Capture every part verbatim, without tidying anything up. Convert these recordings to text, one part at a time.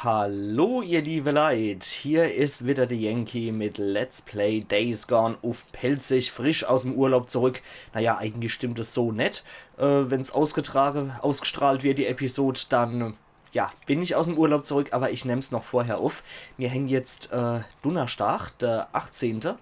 Hallo ihr liebe Leit, hier is wieder de Yankee mit Let's Play Days Gone uff Pälzisch, frisch aus'm Urlaub zurück. Naja, eigentlich stimmt es so net. Äh, wenn's ausgetrage, ausgestrahlt wird, die Episode, dann, ja, bin ich aus'm Urlaub zurück, aber ich nemm's noch vorher uff. Mir hänn jetzt, äh, Dunnerstag, der achtzehnte.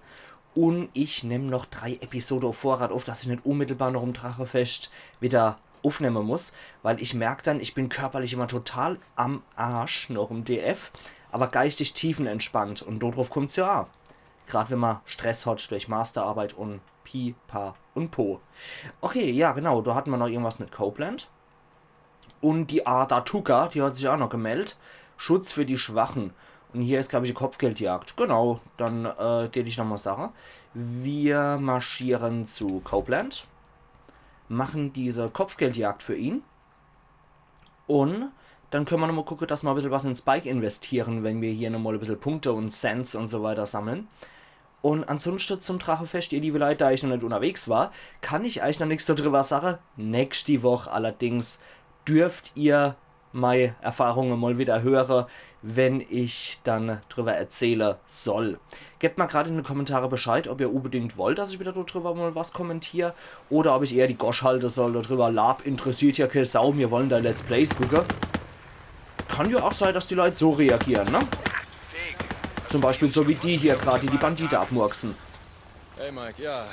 Un ich nemm noch drei Episode uff Vorrat uff, dass ich net unmittelbar noch im Drachefescht wieder uffnemme muss, weil ich merk dann, ich bin körperlich immer total am Arsch noch im D F, aber geistig tiefenentspannt un do druff kummt's ja a. Grad wenn ma Stress hat durch Masterarbeit un Pi, Pa un Po. Okay, ja genau, do hatte ma noch irgendwas mit Copeland. Un die Ada Tucker, die hat sich auch noch gemeldt. Schutz für die Schwachen. Un hier is, glaub ich, e Kopfgeldjagd. Genau, dann, äh, tät ich nochmal sage, wir marschieren zu Copeland, machen diese Kopfgeldjagd für ihn. Un dann könne ma nochmal gucke, dass ma e bissel was in Spike investieren, wenn mir hier nochmal e bissel Punkte un Cents un so weiter sammeln. Un ansunschte zum Drachefescht, ihr liebe Leit, da ich noch net unterwegs war, kann ich eich noch nix do drüber sage. Nächschti Woch allerdings dürft ihr mei Erfahrunge mal wieder höre, wenn ich dann drüber erzähle soll. Gebt ma grad in de Kommentare Bescheid, ob ihr unbedingt wollt, dass ich wieder do drüber mal was kommentier, oder ob ich eher die Gosch halte soll do drüber. Lab interessiert ja kee Sau, mir wollen do Let's Plays gucke. Kann ja auch sei, dass die Leit so reagieren, ne? Zum Beispiel so wie die hier grad, die die Bandite abmurksen. Hey Mike, ja,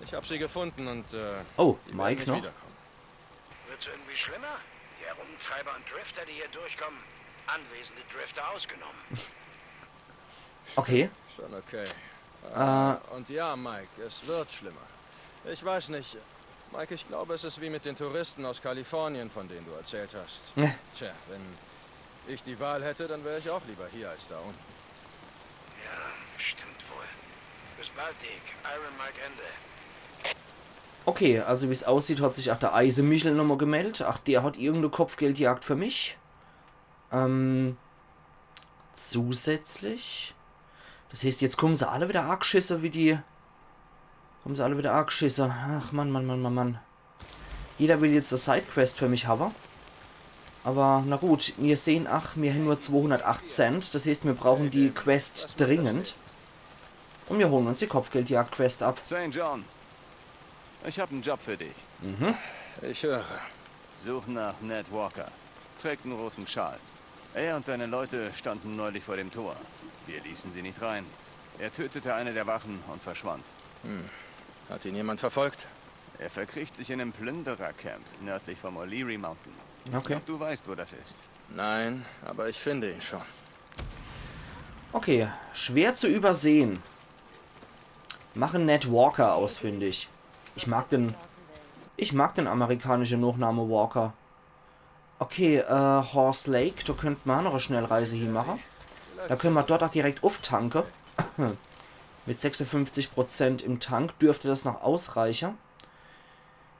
ich hab sie gefunden und äh, Oh, die werden Mike nicht noch? Wird's irgendwie schlimmer? Die Herumtreiber und Drifter, die hier durchkommen, anwesende Drifter ausgenommen. Okay. Schon okay. Äh, Und ja, Mike, es wird schlimmer. Ich weiß nicht. Mike, ich glaube, es ist wie mit den Touristen aus Kalifornien, von denen du erzählt hast. Ne. Tja, wenn ich die Wahl hätte, dann wäre ich auch lieber hier als da unten. Ja, stimmt wohl. Bis bald, Deke. Iron Mike Ende. Okay, also wie's aussieht, hat sich auch der Eisemichel nochmal gemeldet. Ach, der hat irgendeine Kopfgeldjagd für mich. Ähm, zusätzlich. Das heißt, jetzt kommen se alle wieder aagschisse wie die. Kommen se alle wieder aagschisse. Ach Mann, Mann, Mann, Mann, Mann. Jeder will jetzt e Sidequest für mich habe. Aber na gut, mir sehen, ach, mir hänn nur zweihundertacht Cent. Das heißt, mir brauchen die Quest dringend. Und mir holen uns die Kopfgeldjagd-Quest ab. Saint John, ich hab einen Job für dich. Ich höre. Such nach Ned Walker. Trägt einen roten Schal. Er und seine Leute standen neulich vor dem Tor. Wir ließen sie nicht rein. Er tötete eine der Wachen und verschwand. Hat ihn jemand verfolgt? Er verkriecht sich in einem Plünderercamp nördlich vom O'Leary Mountain. Ich Okay. glaub, du weißt, wo das ist. Nein, aber ich finde ihn schon. Okay, schwer zu übersehen. Machen Ned Walker ausfindig. Ich mag den, ich mag den amerikanischen Nachname Walker. Okay, äh, Horse Lake, da könnt ma noch e Schnellreise hinmache. Da können ma dort auch direkt auftanke. Mit sechsundfünfzig Prozent im Tank dürfte das noch ausreiche.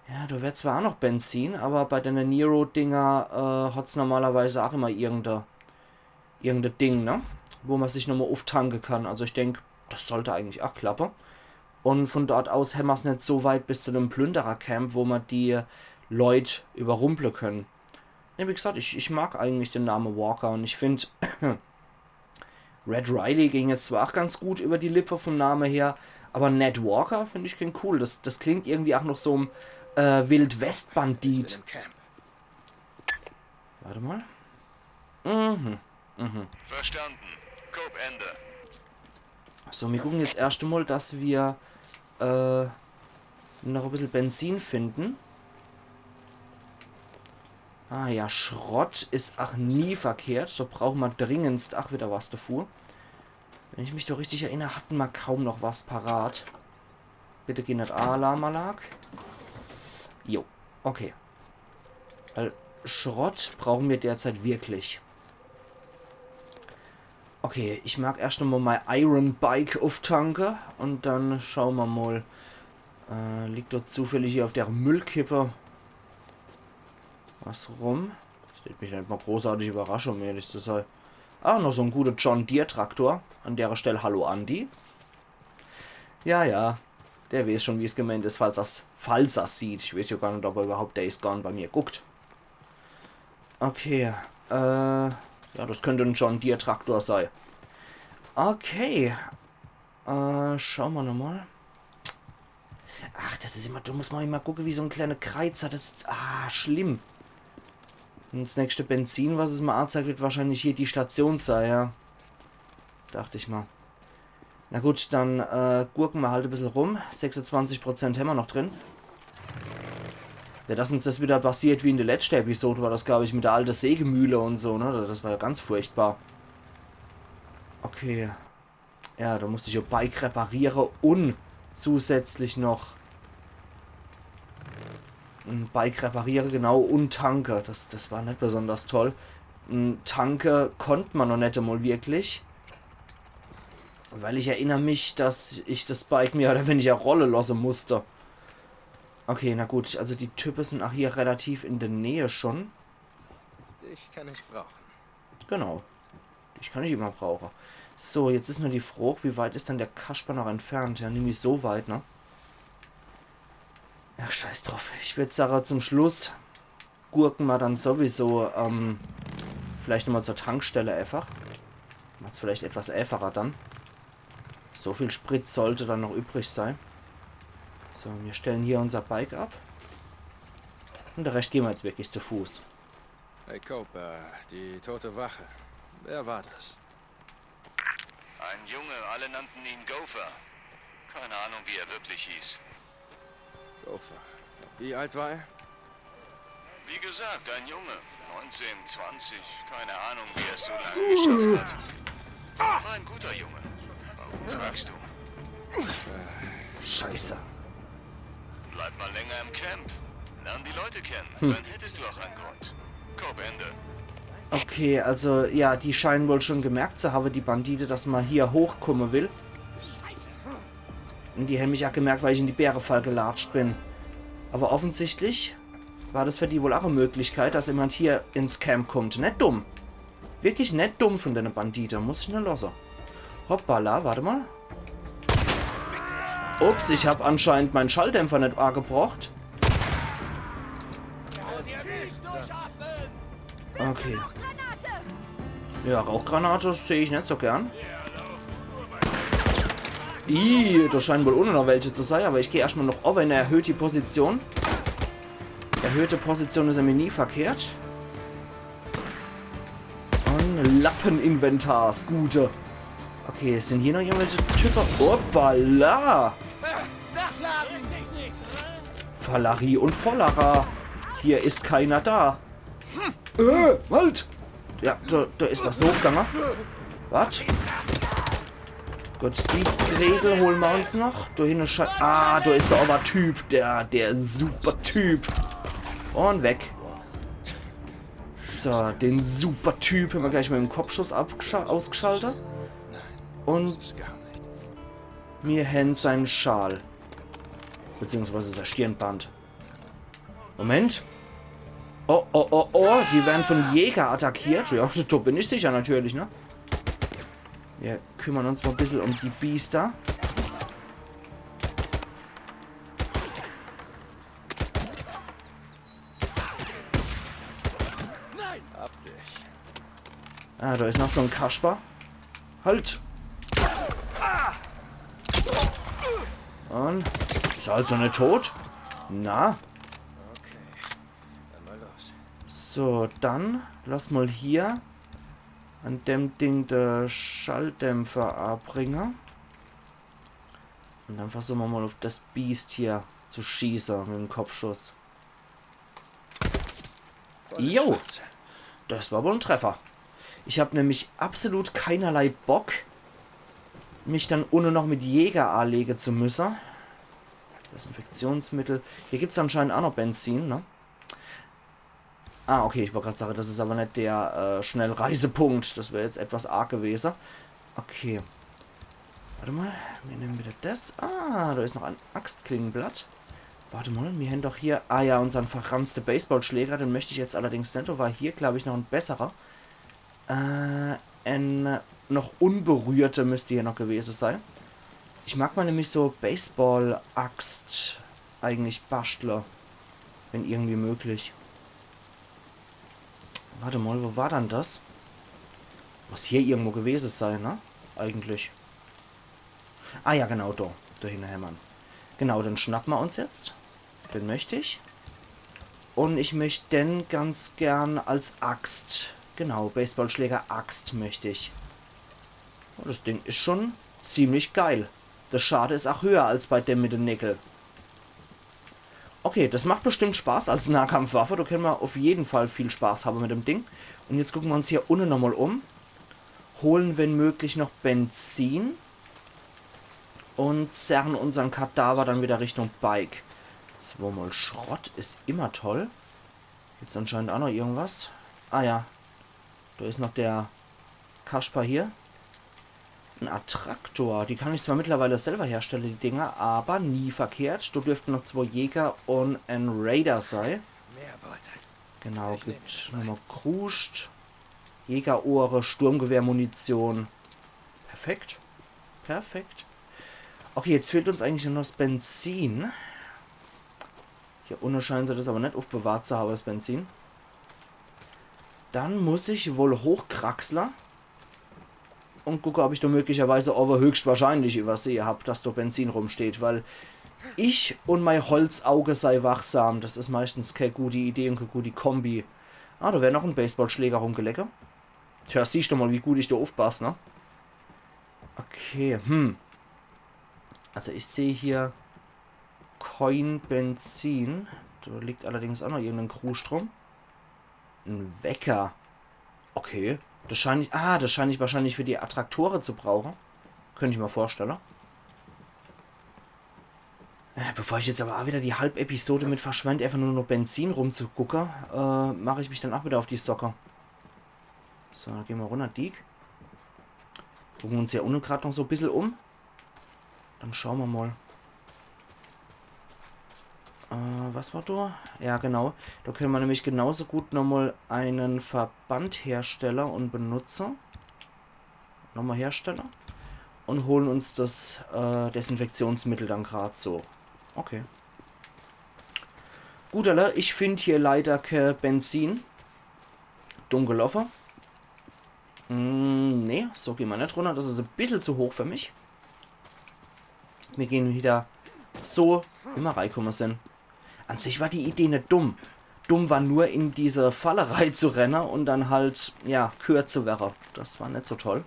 Ja, da wär zwar auch noch Benzin, aber bei dene Nero-Dinger, äh, hat's normalerweise auch immer irgende, irgende Ding, ne? Wo ma sich nochmal auftanke kann. Also ich denk, das sollte eigentlich auch klappe. Und von dort aus hämmer's net so weit bis zu dem Plünderer-Camp, wo ma die Leut überrumple können. Ne, wie gesagt, ich, ich mag eigentlich den Name Walker und ich find, Red Riley ging jetzt zwar auch ganz gut über die Lippe vom Name her, aber Ned Walker find ich klingt cool. Das, das klingt irgendwie auch noch so 'n, äh, Wildwest-Bandit. Im Camp. Warte mal. Mhm. Verstanden. Cope Ende. So, mir gucken jetzt erscht mal, dass wir äh, noch e bissel Benzin finden. Ah ja, Schrott is ach nie verkehrt. Da brauchen ma dringendst ach wieder was davor. Wenn ich mich doch richtig erinner, hatten ma kaum noch was parat. Bitte geh net Alarmanlag. Jo, okay. Weil Schrott brauchen mir derzeit wirklich. Okay, ich mag erscht nochmal mei Iron Bike auftanke und dann schauen ma mal. Äh, liegt dort zufällig hier auf der Müllkippe was rum? Das tät mich net mal großartig überrasche, um ehrlich zu sein. Ah, noch so 'n guter John Deere Traktor. An dere Stell hallo Andi. Ja, ja. Der weiß schon, wie's gemeint is, falls er's, falls er's sieht. Ich weiß ja gar net, ob er überhaupt Days Gone bei mir guckt. Okay, äh, Ja, das könnt en John Deere Traktor sei. Okay. Äh, schau ma nochmal. Ach, das is immer, do muss ma immer gucke, wie so en kleine Kreizer. Das is, ah, schlimm. Un das nächste Benzin, was es ma anzeigt, wird wahrscheinlich hier die Station sei, ja. Dacht ich ma. Na gut, dann, äh, gurke ma halt e bissel rum. Sechsundzwanzig Prozent hämmer noch drin. Ja, dass uns das wieder passiert wie in de letzte Episode, war das, glaub ich, mit der alte Sägemühle un so, ne? Das war ja ganz furchtbar. Okay. Ja, do musst ich jo Bike repariere un zusätzlich noch e Bike repariere, genau, un tanke. Das, das war net besonders toll. Hm, tanke konnt ma noch net emol wirklich. Weil ich erinner mich, dass ich das Bike mehr oder weniger rolle losse musste. Okay, na gut, also die Type sin ach hier relativ in de Nähe schon. Dich kann ich brauchen. Genau. Dich kann ich immer brauche. So, jetzt is nur die Frog, wie weit is dann der Kasper noch entfernt? Ja, nämlich so weit, ne? Ja, scheiß drauf. Ich würd sage, zum Schluss gurke ma dann sowieso, ähm, vielleicht nochmal zur Tankstelle einfach. Macht's vielleicht etwas äfacher dann. So viel Sprit sollte dann noch übrig sei. So, mir stellen hier unser Bike ab. Un de Rescht gehn ma jetzt wirklich zu Fuß. Hey Cope, äh, die tote Wache. Wer war das? Ein Junge, alle nannten ihn Gopher. Keine Ahnung, wie er wirklich hieß. Gopher. Wie alt war er? Wie gesagt, ein Junge. Neunzehn, zwanzig, keine Ahnung, wie er es so lange geschafft hat. War ein guter Junge. Warum fragst du? Scheiße. Bleib mal länger im Camp. Lern die Leute kennen. Dann hättest du auch einen Grund. Cope, Ende. Okay, also ja, die scheinen wohl schon gemerkt zu haben, die Bandite, dass ma hier hochkomme will. Un die hän mich ja gemerkt, weil ich in die Bärefall gelatscht bin. Aber offensichtlich war das für die wohl auch e Möglichkeit, dass jemand hier ins Camp kommt. Net dumm. Wirklich net dumm von dene Bandite, muss ich nur losse. Hoppala, warte mal. Ups, ich hab anscheinend mein Schalldämpfer net angebracht. Okay. Ja, Rauchgranate seh ich net so gern. Ih, da scheinen wohl unne noch welche zu sein, aber ich geh erstmal noch oben in erhöhte Position. Erhöhte Position is ja mir nie verkehrt. Un Lappeninventar, is gute. Okay, sind hier noch irgendwelche Typen? Hoppala! Fallerie und Follerer. Hier ist keiner da. Äh, halt! Ja, da, da is was hochgegangen. Was? Gut, die Gretel holen wir uns noch. Da hinten sche-, ah, da ist der Obertyp, der, der Supertyp. Und weg. So, den Supertyp haben wir gleich mit dem Kopfschuss abgescha-, ausgeschaltet. Und mir haben seinen Schal. Beziehungsweise sein Stirnband. Moment. Oh, oh, oh, oh, die werden von Jäger attackiert. Ja, da bin ich sicher natürlich, ne? Wir kümmern uns mal ein bisschen um die Biester. Hab dich. Ah, da ist noch so ein Kasper. Halt! Und ist also nicht tot. Na? Okay, dann mal los. So, dann lass mal hier an dem Ding de Schalldämpfer abbringen. Und dann versuchen wir mal auf das Biest hier zu schießen mit dem Kopfschuss. Volle Jo. Schnauze. Das war wohl ein Treffer. Ich hab nämlich absolut keinerlei Bock, mich dann unne noch mit Jäger anlegen zu müssen. Desinfektionsmittel. Hier gibt's anscheinend auch noch Benzin, ne? Ah, okay, ich wollte gerade sagen, das ist aber nicht der äh, Schnellreisepunkt. Das wäre jetzt etwas arg gewesen. Okay. Warte mal, wir nehmen wieder das. Ah, da ist noch ein Axtklingenblatt. Warte mal, wir haben doch hier, ah ja, unseren verranzte Baseballschläger. Den möchte ich jetzt allerdings nicht. Da war hier, glaube ich, noch ein besserer. Äh, ein noch unberührter müsste hier noch gewesen sein. Ich mag mal nämlich so Baseball-Axt eigentlich bastle. Wenn irgendwie möglich. Warte mal, wo war dann das? Muss hier irgendwo gewese sei, ne? Eigentlich. Ah ja, genau, do. Do hinne hämmer'n. Genau, den schnappe mer uns jetzt. Den möcht ich. Un ich möcht den ganz gern als Axt. Genau, Baseballschläger, Axt möcht ich. Oh, das Ding is schon ziemlich geil. Das Schade is ach höher als bei dem mit de Nägel. Okay, das macht bestimmt Spaß als Nahkampfwaffe. Do kenne mer auf jeden Fall viel Spaß habe mit dem Ding. Un jetzt gucke mer uns hier unne nochmal um. Hole, wenn möglich, noch Benzin. Un zerre unsern Kadaver dann wieder Richtung Bike. Zwomal Schrott is immer toll. Gibt's anscheinend ach noch irgendwas. Ah ja. Do is noch der Kasper hier. En Attraktor. Die kann ich zwar mittlerweile selber herstelle, die Dinger, aber nie verkehrt. Do dürfte noch zwo Jäger un en Raider sei. Mehr Beute. Genau, gibt nochmal Kruscht. Jägerohre, Sturmgewehrmunition. Perfekt. Perfekt. Okay, jetzt fehlt uns eigentlich nur noch das Benzin. Hier unne scheinen se das aber net aufbewahrt zu habe, das Benzin. Dann muss ich wohl hochkraxle un gucke, ob ich do möglicherweise aber höchstwahrscheinlich übersehe hab, dass do Benzin rumsteht, weil ich un mei Holzauge sei wachsam. Das is meistens kee gute Idee un kee gute Kombi. Ah, do wär noch en Baseballschläger rumgelege. Tja, siehst du mal, wie gut ich do aufpass, ne? Okay, hm. Also ich seh hier kein Benzin. Do liegt allerdings auch noch irgendein Kruscht rum. En Wecker. Okay. Das schein ich, ah, das schein ich wahrscheinlich für die Attraktore zu brauche. Könnt ich mir vorstelle. Äh, bevor ich jetzt aber auch wieder die halb Episode mit verschwend, einfach nur noch Benzin rumzugucke, äh, mach ich mich dann auch wieder auf die Socke. So, dann geh mer runner, Deek. Gucke uns hier unne grad noch so bissel um. Dann schau mer mal. Äh, was war do? Ja, genau. Do könne mer nämlich genauso gut nochmal en Verband herstelle un benutze. Nochmal herstelle. Un hole uns das, äh, Desinfektionsmittel dann grad so. Okay. Gut, alla, ich find hier leider kee Benzin. Dumm geloffe. Mm, nee, so geh mer net runner. Das is e bissel zu hoch für mich. Mir gehn wieder so, wie mer reikumme sin. An sich war die Idee net dumm. Dumm war nur, in diese Falle rei zu renne un dann halt, ja, gehört zu werre. Das war net so toll.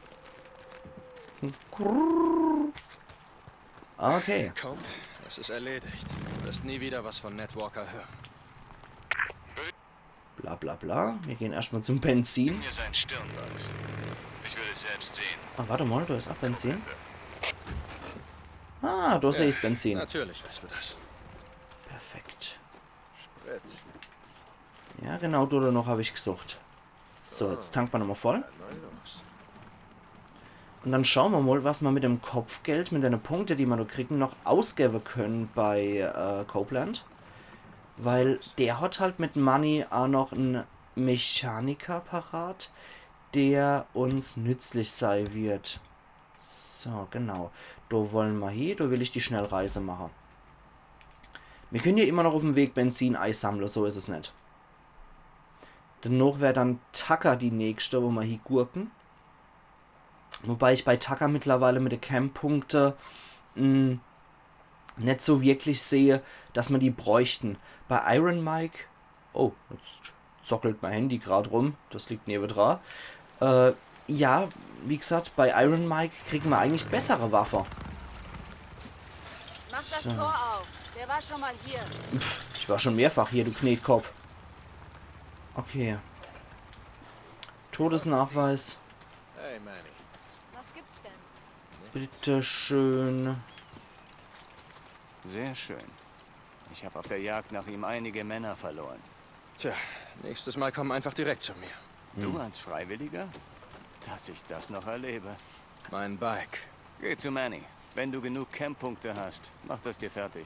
Okay. Komm, es is erledigt. Du wirst nie wieder was von Ned Walker hören. Bla bla bla. Mir gehn erscht mal zum Benzin. Mir sein Stirnband. Ich will es selbst sehen. Ah, warte mal, do is auch Benzin. Ah, do seh ich's Benzin. Natürlich weißt du das. Perfekt. Sprit. Ja, genau, do noch hab ich gesucht. So, jetzt tanke mer nochmal voll. Dann mal los. Un dann schau mer mal, was mer mit dem Kopfgeld, mit dene Punkte, die mer do kriegen, noch ausgebe könne bei, äh, Copeland. Weil der hat halt mit Money auch noch en Mechaniker parat, der uns nützlich sei wird. So, genau. Do wolle mer hie, do will ich die Schnellreise mache. Mir könne ja immer noch auf'm Weg Benzin eisammle, so is es net. Danach wär dann Tucker die nächste, wo mer hie gurke. Wobei ich bei Tucker mittlerweile mit de Camp-Punkte, mm, net so wirklich sehe, dass mer die bräuchten. Bei Iron Mike, oh, jetzt zockelt mei Handy grad rum, das liegt newedra. Äh, ja, wie gesagt, bei Iron Mike kriegen mer eigentlich bessere Waffe. Mach das Tor auf. Der war schon mal hier. Pff, ich war schon mehrfach hier, du Knetkopp. Okay. Todesnachweis. Hey, Manny. Was gibt's denn? Bitteschön. Sehr schön. Ich hab auf der Jagd nach ihm einige Männer verloren. Tja, nächstes Mal komm einfach direkt zu mir. Du als Freiwilliger? Dass ich das noch erlebe. Mein Bike. Geh zu Manny. Wenn du genug Camp-Punkte hast, macht das dir fertig.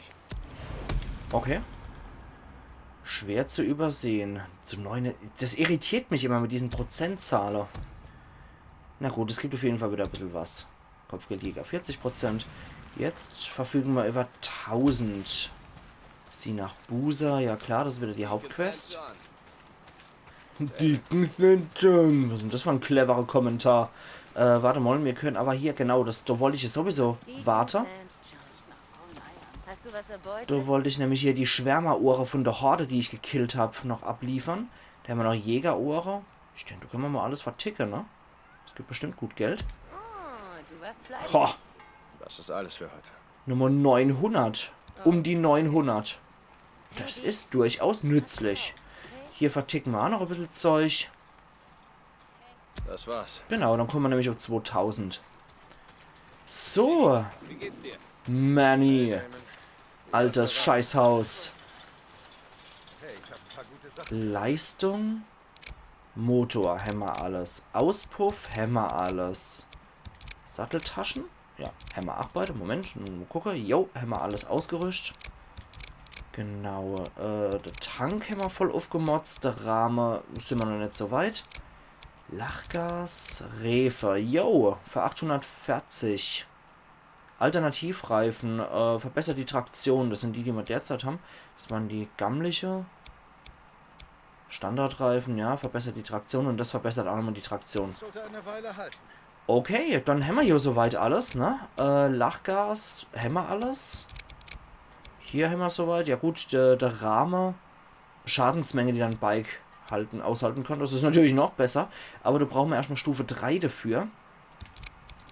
Okay. Schwer zu übersehen. Zu neun. Das irritiert mich immer mit diesen Prozentzahlen. Na gut, es gibt auf jeden Fall wieder e bissel was. Kopfgeldjäger vierzig Prozent. Jetzt verfügen mer über tausend. Sieh nach Boozer. Ja klar, das is wieder die Hauptquest. Dicken Sand Jones. Was is denn das für en cleverer Kommentar? Äh, wart emol, mir könne awwer hier, genau, das, do wollt ich jetzt sowieso. Wart. Hast du was erbeutet? Do wollt ich nämlich hier die Schwärmerohre von der Horde, die ich gekillt hab, noch abliefere. Do hämmer noch Jägerohre. Ich denk, do könne mer mol alles verticke, ne? Das gibt bestimmt gut Geld. Oh, du warst fleißig. Ho, Das ist alles für heute. Nummer neunhundert. Um die neunhundert. Das is durchaus nützlich. Hier verticke mer ach noch e bissel Zeug. Das war's. Genau, dann komme mer nämlich uff zwotausend. So, Wie geht's dir? Manny. Altes Scheißhaus. Leistung. Motor hämmer alles. Auspuff hämmer alles. Satteltasche? Ja, hämmer ach beide. Moment, mol gucke. Jo, hämmer alles ausgerüscht. Genau, äh, de Tank hämmer voll uffgemotzt. De Rahme, simmer noch net so weit. Lachgas, Reefe. Jo, für achthundertvierzig. Alternativreifen, äh, verbessert die Traktion. Das sin die, die mer derzeit hämmer. Das waren die gammliche. Standardreifen, ja, verbessert die Traktion un das verbessert ach nochmol die Traktion. Sollte eine Weile halten. Okay, dann hämmer jo so weit alles, ne? Äh, Lachgas, hämmer alles. Hier hämmer so weit, ja gut, de, de Rahme, Schadensmenge, die dein Bike halten, aushalten kann. Das is natürlich noch besser, awwer do brauche mer erscht mol Stufe drei dafür.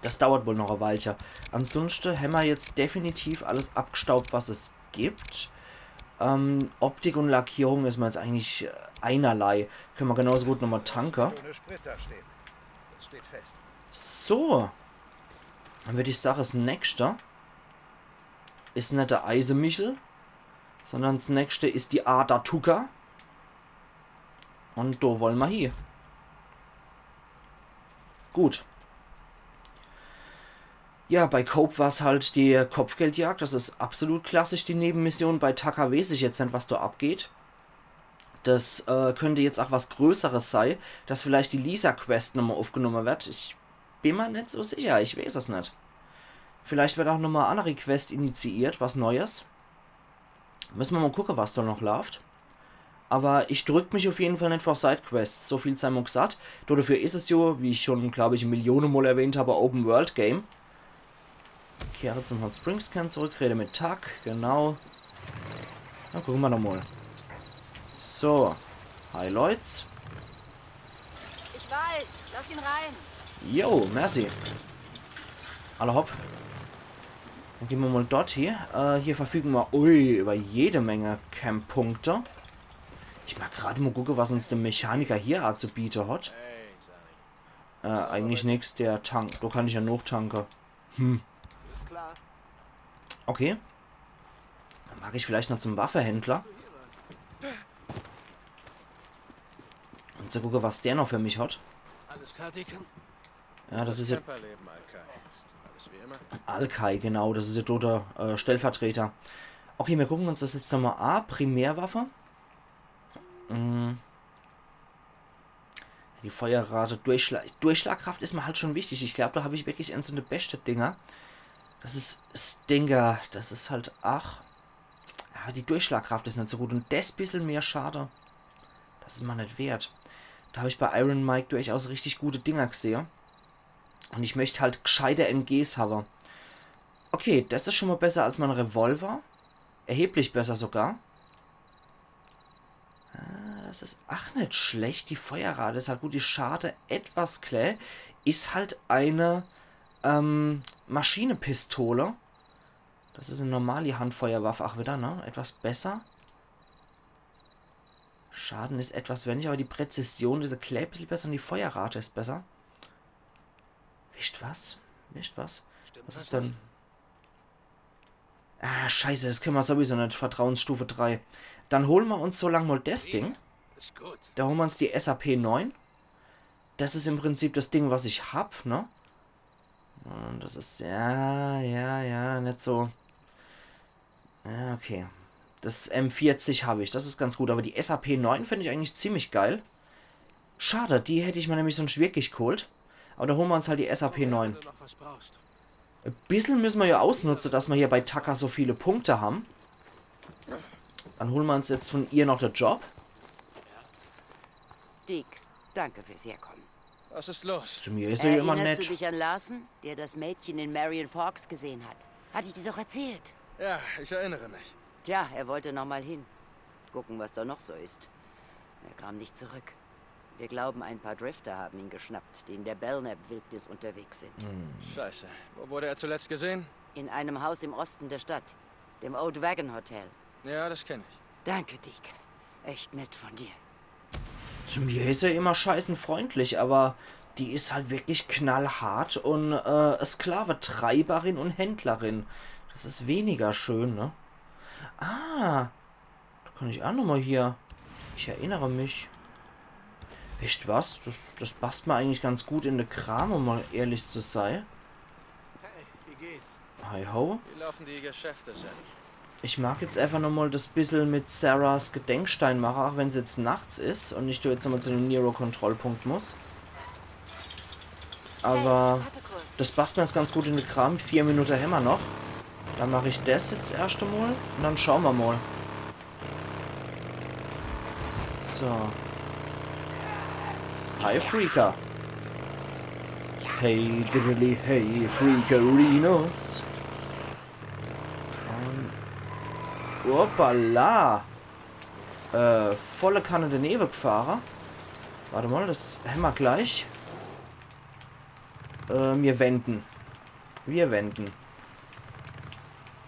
Das dauert wohl noch e Weilche. Ansunschte hämmer jetzt definitiv alles abgestaubt, was es gibt. Ähm, Optik un Lackierung is mer jetzt eigentlich, äh, einerlei. Könne mer genauso gut nochmol tanke. Ohne Sprit dastehn. Das steht fest. So. Dann würd ich sage, das nächste is net de Eisemichel, sondern das nächste is die Adatuka. Un do wolle mer hie. Gut. Ja, bei Cope war's halt die Kopfgeldjagd. Das is absolut klassisch, die Nebenmission. Bei Tucker weeß ich jetzt net, was do abgeht. Das, äh, könnt jetzt ach was Größeres sei, dass vielleicht die Lisa-Quest nochmol uffgenomme werd. Ich bin mer net so sicher, ich weeß es net. Vielleicht werd ach nochmol e annere Quest initiiert, was Neues. Müsse mer mol gucke, was do noch laaft. Awwer ich drück mich uff jeden Fall net vor Sidequests, so viel sei mol gsaat. Do dafür is es jo, wie ich schon, glaab ich, e Millione Mol erwähnt hab, e Open World Game. Kehre zum Hot Springs Camp zurück, rede mit Tuck, genau. Na, gucke mer doch mol. So. Hi, Leute. Ich weiß. Lass ihn rein. Jo, merci. Alla hopp. Dann gehn mer mol dort hie. Äh, hier verfüge mer, ui, iwwer jede Menge Camp-Punkte. Ich mag grad mol gucke, was uns de Mechaniker hier azubiete hat. Äh, eigentlich nix, der Tank. Do kann ich jo nochtanke. Ist klar. Okay. Dann mag ich vielleicht noch zum Waffehändler. Un zu gucke, was der noch für mich hat. Alles klar, Deacon? Ja, das is jo Camperleben, Alkai. Alles wie immer. Alkai, genau, das is jo do de, äh, Stellvertreter. Okay, mir gucken uns das jetzt nochmol a. Primärwaffe. Mm. Die Feuerrate, Durchschla Durchschlagkraft is mer halt schon wichtig. Ich glaab, do hab ich wirklich eins von de beschte Dinger. Das is Stinger. Das is halt, ach. Ja, die Durchschlagkraft is net so gut. Un das bissel mehr Schade, das is mer net wert. Do hab ich bei Iron Mike durchaus richtig gute Dinger gsehe. Un ich möcht halt gscheite M Gs hawwe. Okay, das is schon mol besser als mein Revolver. Erheblich besser sogar. Ah, das is ach net schlecht. Die Feuerrate is halt gut, die Schade etwas klä. Is halt e, ähm, Maschinepistole. Das is e normali Handfeuerwaffe. Ach, wieder, ne? Etwas besser. Schaden is etwas weniger, awwer die Präzision is e klä bissel besser un die Feuerrate is besser. Wisst was? Wisst was? Was is dann? Ah, scheiße, das könne mer sowieso net. Vertrauensstufe drei. Dann hole mer uns so lang mol das Ding. Ist gut. Do hole mer uns die S A P neun. Das is im Prinzip das Ding, was ich hab, ne? Un das is, ja, ja, ja, net so. Ja, okay. Das M vierzig hab ich, das is ganz gut. Awwer die S A P neun find ich eigentlich ziemlich geil. Schade, die hätt ich mer nämlich sunscht wirklich geholt. Awwer do hole mer uns halt die S A P neun. Wenn du noch was brauchst. E bissel müsse mer jo ausnutze, dass mer hier bei Tucker so viele Punkte ham. Dann hole mer uns jetzt von ihr noch de Job. Deek, danke fürs Herkommen. Was ist los? Zu mir is er immer Erinnerst du nett. dich an Larson, der das Mädchen in Marion Forks gesehen hat? Hatte ich dir doch erzählt. Ja, ich erinnere mich. Tja, er wollte noch mal hin. Gucken, was da noch so ist. Er kam nicht zurück. Wir glauben, ein paar Drifter haben ihn geschnappt, die in der Belknap-Wildnis unterwegs sind. Scheiße. Wo wurde er zuletzt gesehen? In einem Haus im Osten der Stadt, dem Old Wagon Hotel. Ja, das kenne ich. Danke, Deek. Echt nett von dir. Zu mir is er immer scheiße freundlich, aber die is halt wirklich knallhart und äh, Sklaventreiberin und Händlerin. Das is weniger schön, ne? Ah, da kann ich auch nochmal hier. Ich erinnere mich. Wisst was? Das, das passt mir eigentlich ganz gut in de Kram, um mal ehrlich zu sei. Hey, wie geht's? Hi ho. Wie laufen die Geschäfte, Sammy? Ich mag jetzt einfach nochmal das bissel mit Sarahs Gedenkstein mache, auch wenn's jetzt nachts is und ich do jetzt nochmal zu dem Nero-Kontrollpunkt muss. Aber das passt mir jetzt ganz gut in de Kram. Vier Minute hämmer noch. Dann mach ich das jetzt erscht einmal und dann schaue mer mal. So. Hi, Freaker. Hey, diddly, hey, Freakerinos. Und hoppala. Äh, volle Kanne danebe gefahre. Warte mal, das hämmer gleich. Äh, mir wenden. Wir wenden.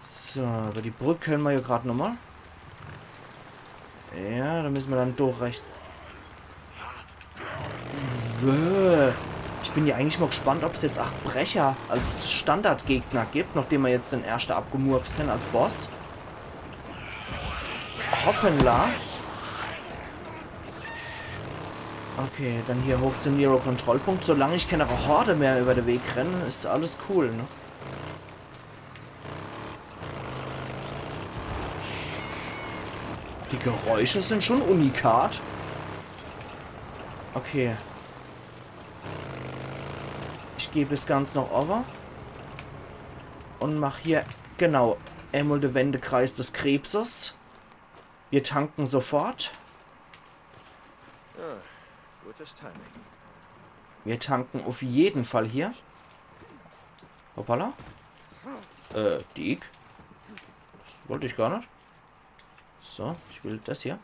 So, über die Brück können wir ja grad nochmal. Ja, da müssen wir dann durch rechts. Wöh. Ich bin ja eigentlich mal gespannt, ob's jetzt acht Brecher als Standardgegner gibt, nachdem wir jetzt den ersten abgemurkst haben als Boss. Hoppala. Okay, dann hier hoch zum Nero-Kontrollpunkt. Solange ich keine Horde mehr über den Weg renne, ist alles cool, ne? Die Geräusche sind schon unikat. Okay. Ich geh bis ganz noch over. Und mach hier, genau, einmal den Wendekreis des Krebses. Wir tanken sofort. Ah, gutes Timing. Wir tanken auf jeden Fall hier. Hoppala. Äh, Deek. Das wollte ich gar nicht. So, ich will das hier.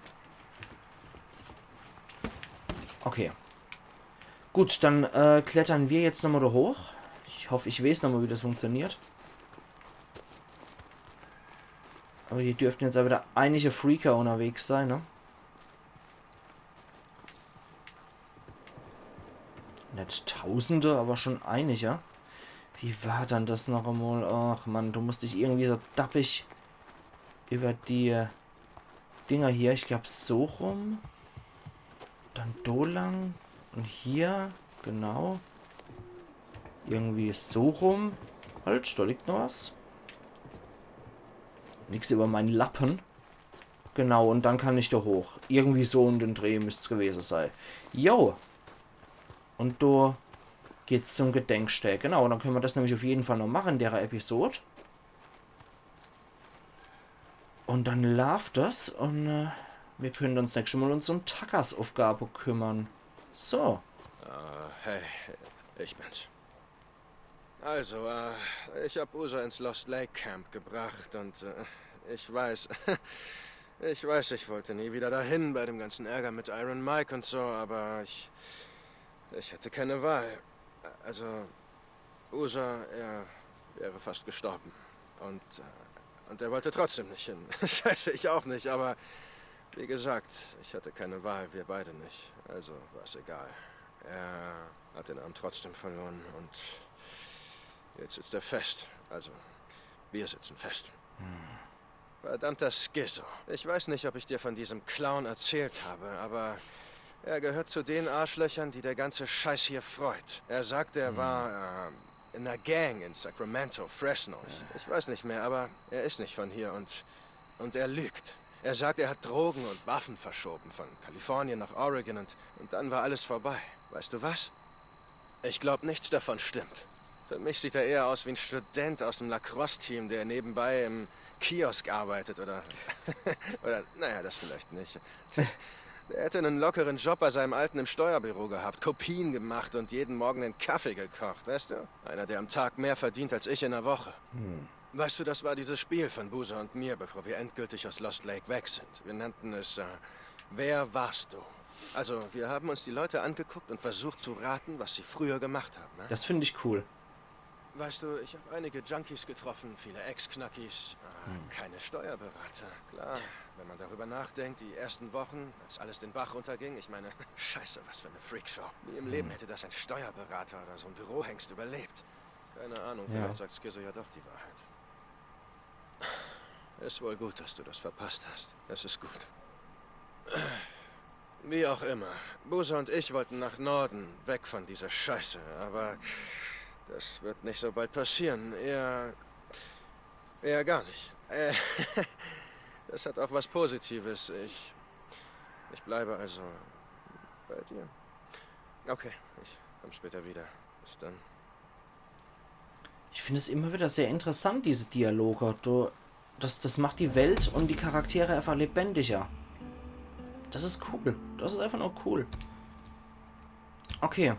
Okay. Gut, dann äh, klettern wir jetzt nochmal da hoch. Ich hoffe, ich weiß nochmal, wie das funktioniert. Aber hier dürften jetzt auch wieder einige Freaker unterwegs sein, ne? Nicht Tausende, aber schon einige. Wie war dann das noch einmal? Ach Mann, du musst dich irgendwie so dappig über die Dinger hier. Ich glaub, so rum. Dann do lang. Und hier, genau. Irgendwie so rum. Halt, da liegt noch was. Nix über meinen Lappen. Genau, und dann kann ich da hoch. Irgendwie so um den Dreh müsst's gewesen sein. Jo. Und da geht's zum Gedenkstee. Genau, dann können wir das nämlich auf jeden Fall noch machen in der Episode. Und dann läuft das und äh, wir können uns nächstes Mal uns um Tuckers Aufgabe kümmern. So. Äh, hey, ich bin's. Also, äh, ich hab Usa ins Lost Lake Camp gebracht und äh, ich weiß, ich weiß, ich wollte nie wieder dahin bei dem ganzen Ärger mit Iron Mike und so, aber ich, ich hatte keine Wahl. Also, Usa, er wäre fast gestorben. Und, äh, und er wollte trotzdem nicht hin. Scheiße, ich auch nicht, aber wie gesagt, ich hatte keine Wahl, wir beide nicht. Also war's egal. Er hat den Abend trotzdem verloren und jetzt sitzt er fest. Also, wir sitzen fest. Verdammter Skizzo. Ich weiß nicht, ob ich dir von diesem Clown erzählt habe, aber er gehört zu den Arschlöchern, die der ganze Scheiß hier freut. Er sagt, er war äh, in einer Gang in Sacramento, Fresno. Ich, ich weiß nicht mehr, aber er ist nicht von hier und, und er lügt. Er sagt, er hat Drogen und Waffen verschoben von Kalifornien nach Oregon und, und dann war alles vorbei. Weißt du was? Ich glaub, nichts davon stimmt. Für mich sieht er eher aus wie ein Student aus dem Lacrosse-Team, der nebenbei im Kiosk arbeitet oder. Oder, naja, das vielleicht nicht. Der hätte einen lockeren Job bei seinem Alten im Steuerbüro gehabt, Kopien gemacht und jeden Morgen einen Kaffee gekocht, weißt du? Einer, der am Tag mehr verdient als ich in der Woche. Weißt du, das war dieses Spiel von Boozer und mir, bevor wir endgültig aus Lost Lake weg sind. Wir nannten es, äh, Wer warst du? Also, wir haben uns die Leute angeguckt und versucht zu raten, was sie früher gemacht haben, ne? Das finde ich cool. Weißt du, ich habe einige Junkies getroffen, viele Ex-Knackis, äh, keine Steuerberater. Klar, wenn man darüber nachdenkt, die ersten Wochen, als alles den Bach runterging, ich meine, scheiße, was für eine Freakshow. Nie im Leben hätte das ein Steuerberater oder so ein Bürohengst überlebt. Keine Ahnung, Ja. Vielleicht sagt Skizzo ja doch die Wahrheit. Ist wohl gut, dass du das verpasst hast. Es ist gut. Wie auch immer. Boozer und ich wollten nach Norden, weg von dieser Scheiße, aber das wird nicht so bald passieren. Eher, eher gar nicht. Äh, das hat auch was Positives. Ich, ich bleibe also bei dir. Okay, ich komme später wieder. Bis dann. Ich finde es immer wieder sehr interessant, diese Dialoge. Du, das, das macht die Welt und die Charaktere einfach lebendiger. Das ist cool. Das ist einfach nur cool. Okay.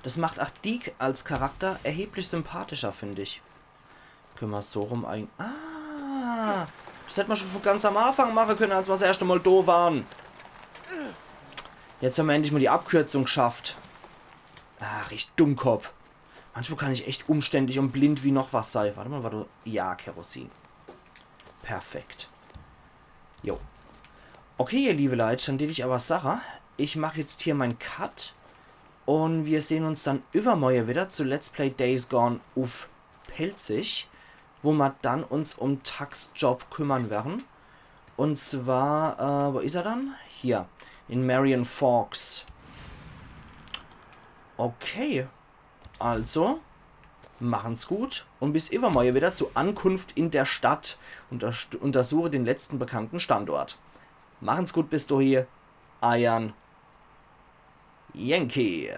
Das macht auch Deke als Charakter erheblich sympathischer, finde ich. Können wir so rum ein... Ah! Das hätte man schon von ganz am Anfang machen können, als wir das erste Mal da waren. Jetzt haben wir endlich mal die Abkürzung geschafft. Ach, ich Dummkopf. Manchmal kann ich echt umständlich und blind wie noch was sein. Warte mal, warte. Ja, Kerosin. Perfekt. Jo. Okay, ihr liebe Leute, dann will ich aber Sache. Ich mache jetzt hier meinen Cut. Und wir sehen uns dann übermorgen wieder zu Let's Play Days Gone uff Pälzisch, wo wir dann uns um Tucks Job kümmern werden. Und zwar, äh, wo ist er dann? Hier, in Marion Forks. Okay, also, machen's gut und bis übermorgen wieder zu Ankunft in der Stadt. Unterst- untersuche den letzten bekannten Standort. Machen's gut bis dahin, eiern Yankee.